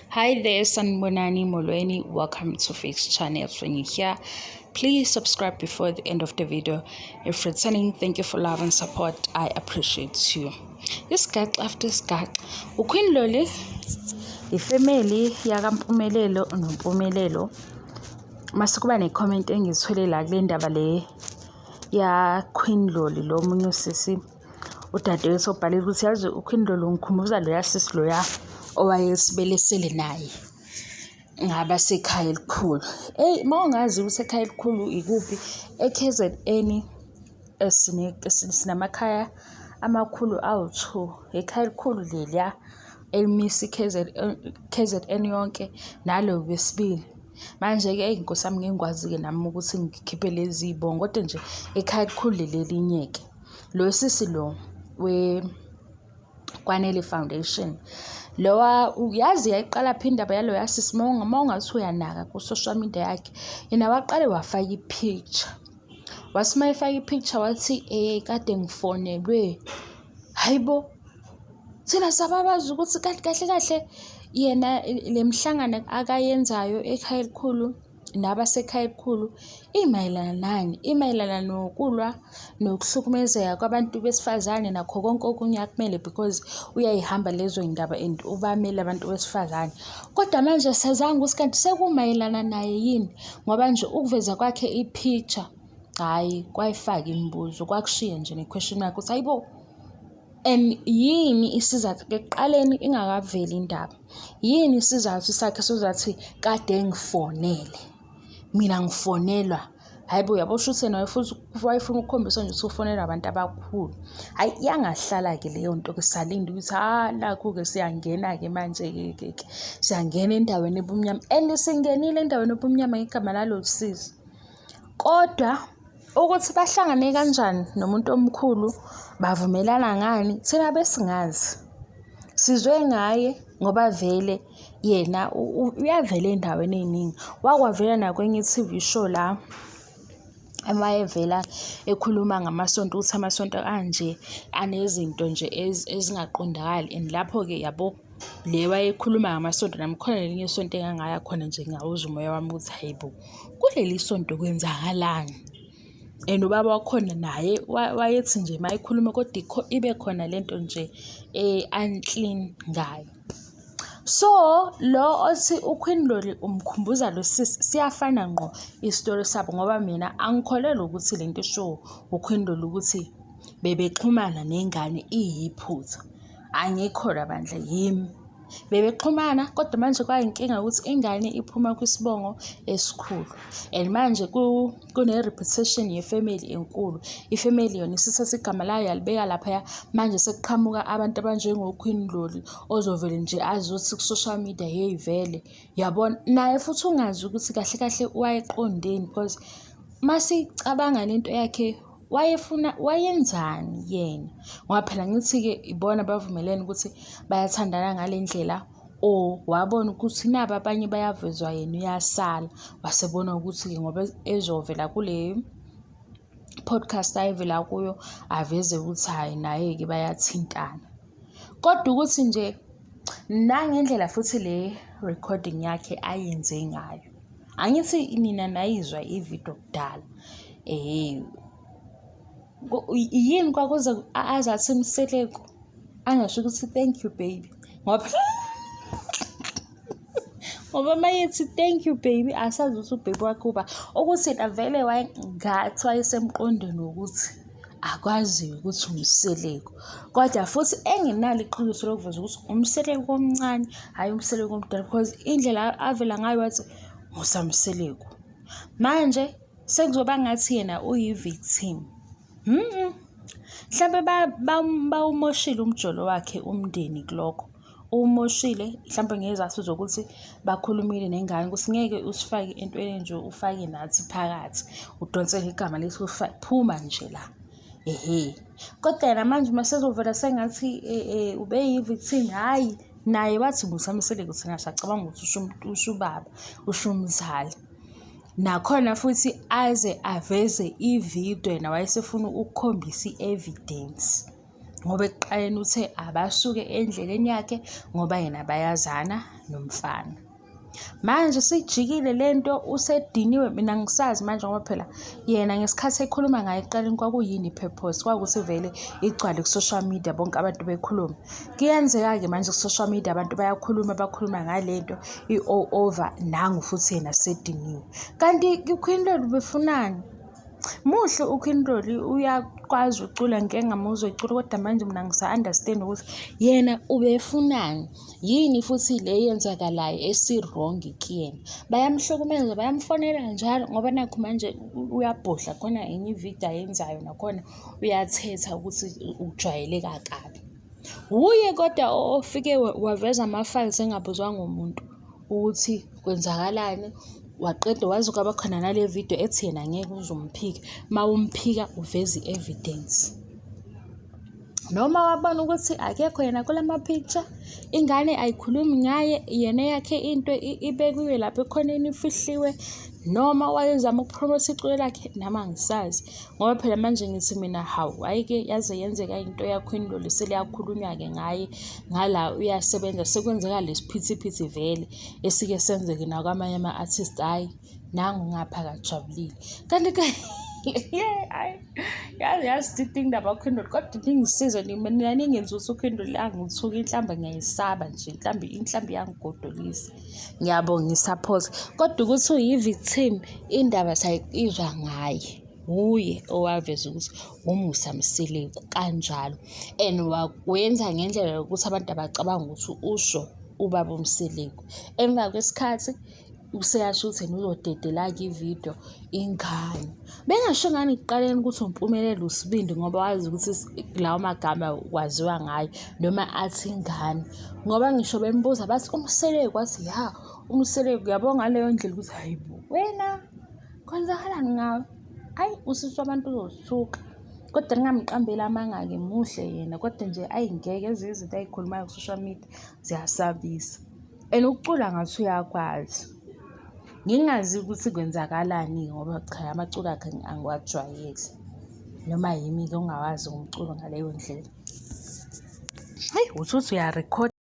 Hi there, Sanibonani Molweni. Welcome to Fix Channel. When you're here, please subscribe before the end of the video. If returning, thank you for love and support. I appreciate you. Isigaxa after isigaxa. UQueen Loli, ifamily yakaMpumelelo noMpumelelo. Mase kuba ne-comment engiyithole la kule ndaba le ya Queen Loli, lo munye usisi udadewethu obhalile ukuthi yazi uQueen Loli ungikhumbuza loya sisi loya owayesibelesele naye ngaba sekhaya elikhulu. Eyi, uma ungazi ukuthi ekhaya elikhulu ikuphi, e-KZN sinamakhaya amakhulu awu-two. Ekhaya elikhulu leliya elimisa i-KZN yonke nalo wesibili. Manje-ke eyi nkosi yami ngeke ngikwazi-ke nami ukuthi ngikhiphe lezi y'bongo kodwa nje ekhaya elikhulu leli elinye-ke. Lo sisi lo we Kwanele Foundation lowa uyazi yayiqala phi indaba yaloya sisi uma ungathi uyanaka ku-social media yakhe, yena waqale wafaka i-picture. Wathi uma efaka i-picture wathi kade ngifonelwe. Hhayi bo, thina sababazi ukuthi kahle kahle kahle yena le mihlangano akayenzayo ekhaya elikhulu nabasekhaya elikhulu imayelana nani? Imayelana nokulwa nokuhlukumezeka kwabantu besifazane nakho konke okunye akumele because uyayihamba lezo y'ndaba and ubamele abantu besifazane. Kodwa manje sazange ukuthi kanti sekumayelana naye yini? Ngoba nje ukuveza kwakhe i-picture, hhayi kwayifaka imibuzo, kwakushiya nje ne-question mark ukuthi hayi bo, and yini isizathu ekuqaleni ingakaveli indaba, yini isizathu sakhe sozathi kade ngifonele, mina ngifonelwa. Hhayi bo, uyabo shuthi yena wayefuna ukukhombisa nje ukuthi ufonelwa abantu abakhulu. Hhayi iyangahlala-ke leyo nto-ke salinda ukuthi ha nakhu-ke siyangena-ke manje-ke ke ke siyangena endaweni ebumnyama and singenile endaweni ebumnyama ngegama lalo sisi. Kodwa ukuthi bahlangane kanjani nomuntu omkhulu, bavumelana ngani, thina besingazi. Sizwe ngaye ngoba vele yena uyavela ey'ndaweni ey'ningi. Wakwavela nakwenye i-T_V show la mayevela ekhuluma ngamasonto ukuthi amasonto anje anezinto nje ezingaqondakali and lapho-ke yabo le wayekhuluma ngamasonto nami khona nelinye isonto engangaya khona nje ngawuzwa umoya wami ukuthi hhayi bo, kuleli sonto kwenzakalani? And ubaba wakhona naye wayethi nje uma ekhuluma kodwa ibe khona lento nje e-unclean ngayo. So lo othi uQueen Loli umkhumbuza lo sisi, siyafana ngqo isitori sabo ngoba mina angikholelwa ukuthi lento eshiwo uQueen Loli ukuthi bebexhumana nengane iyiphutha. Angikholwa bandla yimi. Bebexhumana kodwa manje kwayinkinga ukuthi ingane iphuma kwisibongo esikhulu and manje kune-reputation yefamily enkulu. Ifamily yona isithatha igama layo yalibeka laphaya, manje sekuqhamuka abantu abanjengo-Queen Loli ozovele nje azothi ku-social media hheyi vele yabona. Naye futhi ungazi ukuthi kahle kahle wayeqondeni because masicabanga lento yakhe wayefuna wayenzani yena, ngoba phela ngithi-ke ibona bavumelene ukuthi bayathandana ngale ndlela or wabona ukuthi naba abanye bayavezwa yena uyasala, wasebona ukuthi-ke ngoba ezovela kule podcast ayevela kuyo aveze ukuthi hhayi naye-ke bayathintana. Kodwa ukuthi nje nangendlela futhi le recording yakhe ayenze ngayo, angithi nina nayizwa ividiyo kudala yini kwakuze aze athi Mseleku angasho ukuthi thank you baby ngoba ngoba uma ethi thank you baby asazi ukuthi u-baby wakhe uba ukuthi yena vele wayengathi wayesemqondweni wokuthi akwaziyo ukuthi uMseleku, kodwa futhi engenalo iqiniso lokuveza ukuthi uMseleku omncane hhayi uMseleku omdala because indlela avela ngayo wathi Musa Mseleku. Manje sekuzoba ngathi yena uyi-victim. Mhlampe bawumoshile umjolo wakhe umndeni kulokho. Uwumoshile mhlampe ngezathu zokuthi bakhulumile nengane ukuthi ngeke usifake entweni enje ufake nathi phakathi, udonsele igama lethu phuma nje la. Ehhe. Kodwa yena manje uma sezovela sengathi ube yi-victim, hhayi naye wathi Musa Mseleku thina sacabanga ukuthi usho ubaba, usho umzali. Nakhona futhi aze aveze ividiyo yena wayesefuna ukukhombisa i-evidence. Ngoba ekuqaleni uthe abasuke endleleni yakhe ngoba yena bayazana nomfana. Manje sijikile le nto usediniwe mina angisazi manje ngoba phela yena ngesikhathi ekhuluma ngayo ekuqaleni kwakuyini i-purpose, kwakuwukuthi vele igcwale ku-social media bonke abantu bekhuluma. Kuyenzeka-ke manje ku-social media abantu bayakhuluma bakhuluma ngale nto i-all over nangu futhi yena sediniwe. Kanti uQueen Lolo ubefunani? Muhle uQueen Lolly uyakwazi ukucula ngike ngamuzwa ecula kodwa manje mina ngisa-understand ukuthi yena ubefunani. Yini futhi le eyenzakalayo esi-wrong kuyena? Bayamhlukumeza, bayamfonela njalo ngoba nakhu manje uyabhodla khona enye ividiyo ayenzayo nakhona uyathetha ukuthi ujwayeleka kabi. Wuye kodwa ofike waveza ama-files engabuzwanga umuntu ukuthi kwenzakalani waqeda waze kwaba khona nale video ethi yena ngeke uze umphike uma umphika uveza i-evidence. Noma wabona ukuthi akekho yena kulama-picture, ingane ayikhulumi ngaye, yena eyakhe into ibekiwe lapha ekhoneni ifihliwe, noma wayezama ukuphromotha iculo lakhe, nami angisazi. Ngoba phela manje ngithi mina hawu, hhayi-ke yaze yenzeka into yaQueen Lolly seliyakhulunywa-ke ngaye, ngala uyasebenza sekwenzeka lesiphithiphithi vele esike senzeke nakwamanye ama-artist, hhayi. Nangu ngapha akajabulile. Kanti ke hayi yazi yazi indaba kaQueen Lolly kodwa ningisize mina ningenzi ukuthi uQueen Lolly angithuke inhlamba ngiyayisaba nje inhlamba inhlamba iyangigodolisa. Ngiyabonga i-support kodwa ukuthi uyi-victim indaba sayizwa ngaye. Wuye owaveza ukuthi uMusa Mseleku kanjalo and wenza ngendlela yokuthi abantu abacabanga ukuthi usho ubaba uMseleku. Emva kwesikhathi useyasho ukuthi yena uzodedela-ke ividiyo ingane. Bengasho ngani ekuqaleni ukuthi uMpumelelo uSibindi ngoba wazi ukuthi lawo magama waziwa ngaye noma athi ingane. Ngoba ngisho bembuza bathi uMseleku wathi ya uMseleku uyabo ngaleyo ndlela ukuthi hhayi bo wena kwenzakalani ngawe? Ayi usisi wabantu uzosithuka. Kodwa ningamqambeli amanga-ke muhle yena kodwa nje ayi ngeke ezinye izinto ay'khulumayo ku-social media ziyasabisa. And ukucula ngathi uyakwazi. Ngingazi ukuthi kwenzakalani ngoba cha amaculo akhe angiwajwayele. Noma yimi-ke ongawazi umculo ngaleyo ndlela. Hhayi uthi uthi uyarekhoda.